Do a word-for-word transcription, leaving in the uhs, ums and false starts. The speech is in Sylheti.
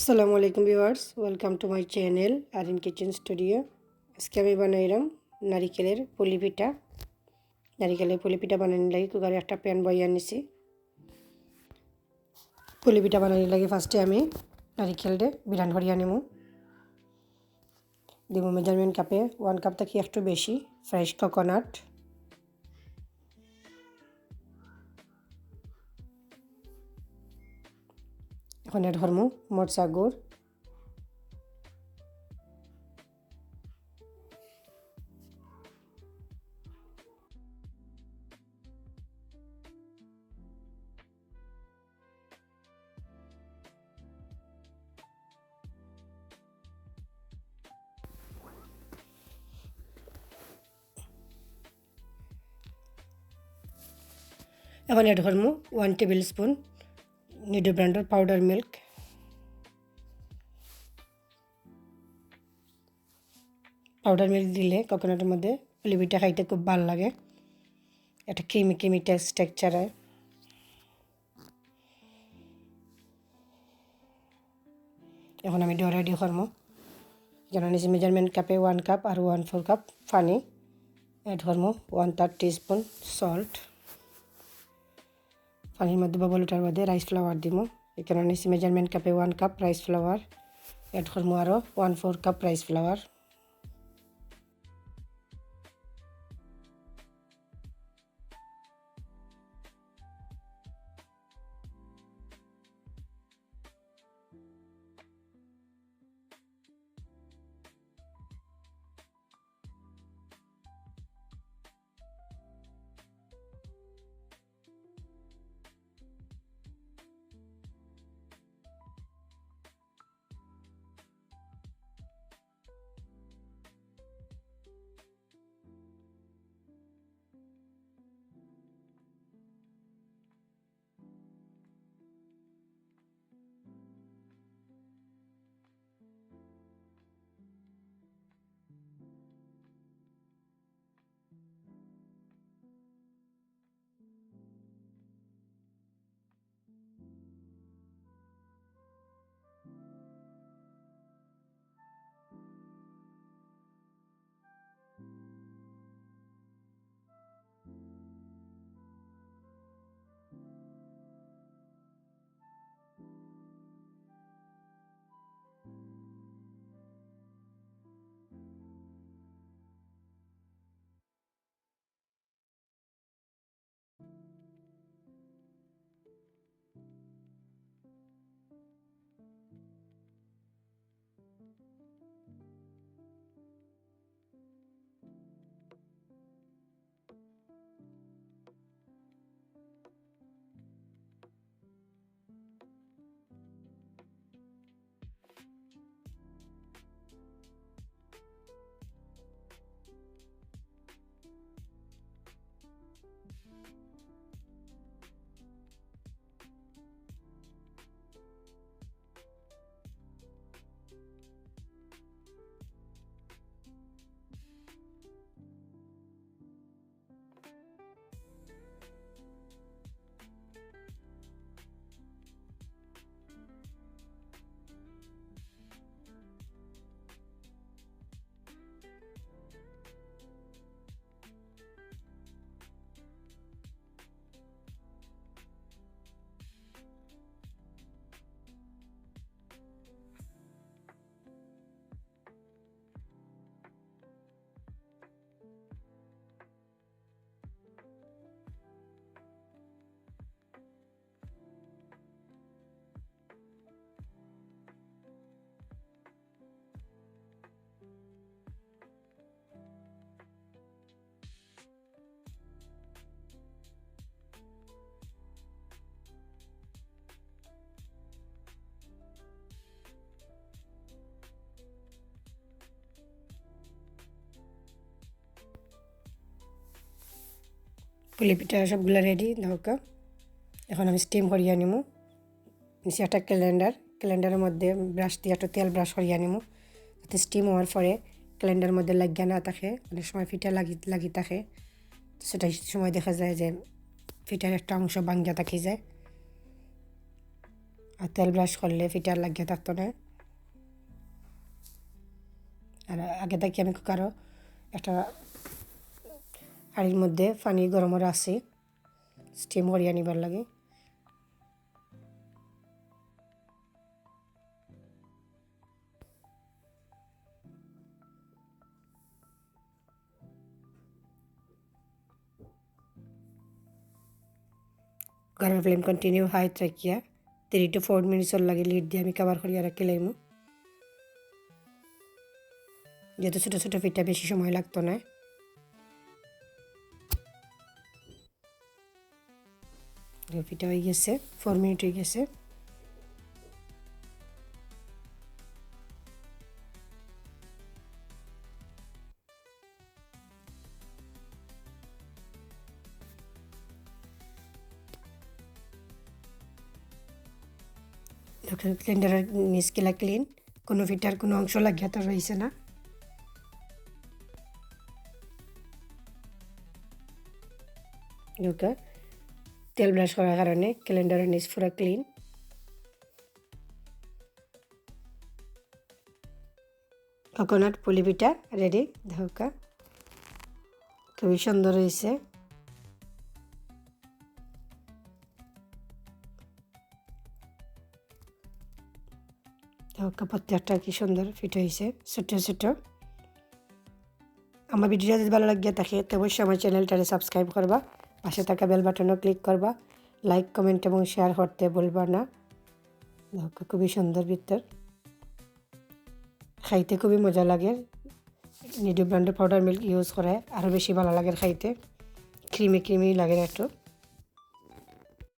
আসসালামু আলাইকুম viewers, welcome to my channel Arin kitchen studio. আজকে আমি বানাইলাম নারিকেলের পুলি পিঠা। নারিকেলের পুলি পিঠা বানানোর লাগি কুকারে একটা প্যান বইয়া নিছি। পুলি পিঠা বানানোর লাগি ফার্স্টে আমি নারিকেলরে বিরান করিয়া নিমু। দিমু মেজারমেন্ট কাপে ওয়ান কাপ থাকি একটু বেশি ফ্রেশ কোকোনাট। এখন অ্যাড করমু মরিচা গুড়। এখন অ্যাড করমু ওয়ান টেবিল স্পুন নিডো ব্র্যান্ডের পাউডার মিল্ক। পাউডার মিল্ক দিলে কোকোনাটের মধ্যে পুলি পিঠা খাইতে খুব ভালা লাগে, একটা ক্রিমি ক্রিমি টেস্ট টেক্সচার হয়। এখন আমি ডো রেডি করমু। এখানো নিছি মেজারমেন্ট কাপে ওয়ান কাপ আর ওয়ান ফোর কাপ পানি। অ্যাড করমু ওয়ান থার্ড টিস্পুন সল্ট। পানির মধ্যে বাবল উঠার বাদে রাইস ফ্লাওয়ার দিমু। এখানো নিছি মেজারমেন্ট কাপে one cup rice flour. Add করমু আরও one four cup rice flour. পুলি পিঠা সবগুলা রেডি, দেখউক্কা। এখন আমি স্টিম করিয়া নিমু। নিচে একটা ক্যালেন্ডার, ক্যালেন্ডারের মধ্যে ব্রাশ দিয়া একটু তেল ব্রাশ করিয়া নিমু, যাতে স্টিম হওয়ার পরে ক্যালেন্ডারের মধ্যে লাগিয়া না থাকে। অনেক সময় পিঠা লাগি লাগি থাকে, তো সেটা সময় দেখা যায় যে পিঠার একটা অংশ ভাঙ্গিয়া থাকি যায়। আর তেল ব্রাশ করলে পিঠার লাগিয়া থাকতো না। আর আগে থাকি আমি কুকারও একটা হাঁড়ির মধ্যে পানি গরম রাখছি, স্টিম করিয়া নিবার লাগি। কুকারর ফ্লেম কন্টিনিউ হাইত রাখিয়া থ্রি টু ফোর মিনিটসর লাগি লিড দিয়া আমি কভার করিয়া রাখি লাইমু। যেহেতু ছোট ছোট পিঠা, বেশি সময় লাগতো না। পিঠা হয়ে গেছে, ফোর মিনিট হয়ে গেছে। দেখেন, ক্যালেন্ডারর নিচ কিলা ক্লিন, কোনো পিঠার কোনো অংশ লাগিয়া তো রইছে না। ওকে, তেল ব্রাশ করার কারণে ক্যালেন্ডারর নিচ পুরা ক্লিন। কোকোনাট পুলি পিঠা রেডি। দেখউক্কা, খুবই সুন্দর হইছে। দেখউক্কা, প্রত্যেকটা কি সুন্দর ফিট হইছে, ছোট ছোট। আমার ভিডিওটা যদি ভালা লাগিয়া থাকে, তে অবশ্যই আমার চ্যানেলটারে সাবস্ক্রাইব করবা, পাশে থাকা বেল বাটনও ক্লিক করবা, লাইক, কমেন্ট এবং শেয়ার করতে ভুলবা না। দেখউক্কা, খুবই সুন্দর ভিতর, খাইতে খুবই মজা লাগে। নিডু ব্র্যান্ডর পাউডার মিল্ক ইউজ করে আরও বেশি ভালা লাগে খাইতে, ক্রিমি ক্রিমি লাগে একটু।